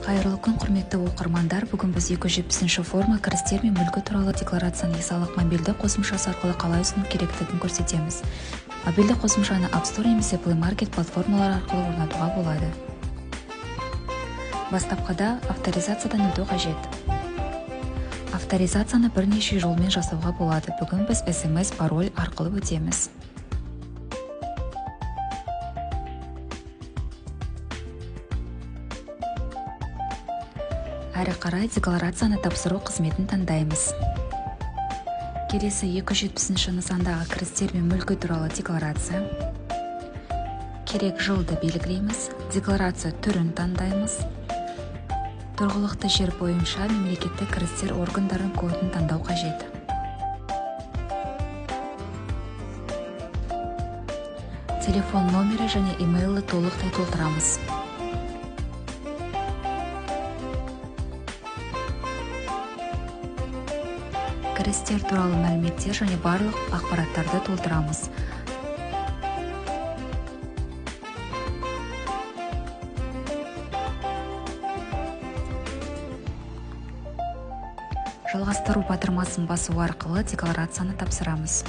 Қайырлы күн, құрметті оқырмандар! Бүгін біз 270-ші форма кірістер мен мүлкі туралы декларацияны е-салық мобильді қосымшасы арқылы қалай ұсыну керектігін көрсетеміз. Мобильді қосымшаны App Store немесе Play Market платформалары арқылы орнатуға болады. Бастапқыда авторизациядан өту қажет. Авторизацияны бірнеше жолмен жасауға болады. Бүгін біз SMS пароль арқылы өтеміз. Әрі қарай декларацияны тапсыру қызметін таңдаймыз. Келесі 270-ші нысандағы кірістер мен мүлкі туралы декларация. Керек жылды белгілейміз, декларация түрін таңдаймыз. Тұрғылықты жер бойынша мемлекеттік кірістер органдарының кодын таңдау қажет. Телефон номері және имейлді толықтай толтырамыз. Кірістер туралы мәліметтер және барлық ақпараттарды толтырамыз. Жалғастыру батырмасын басу арқылы декларацияны тапсырамыз.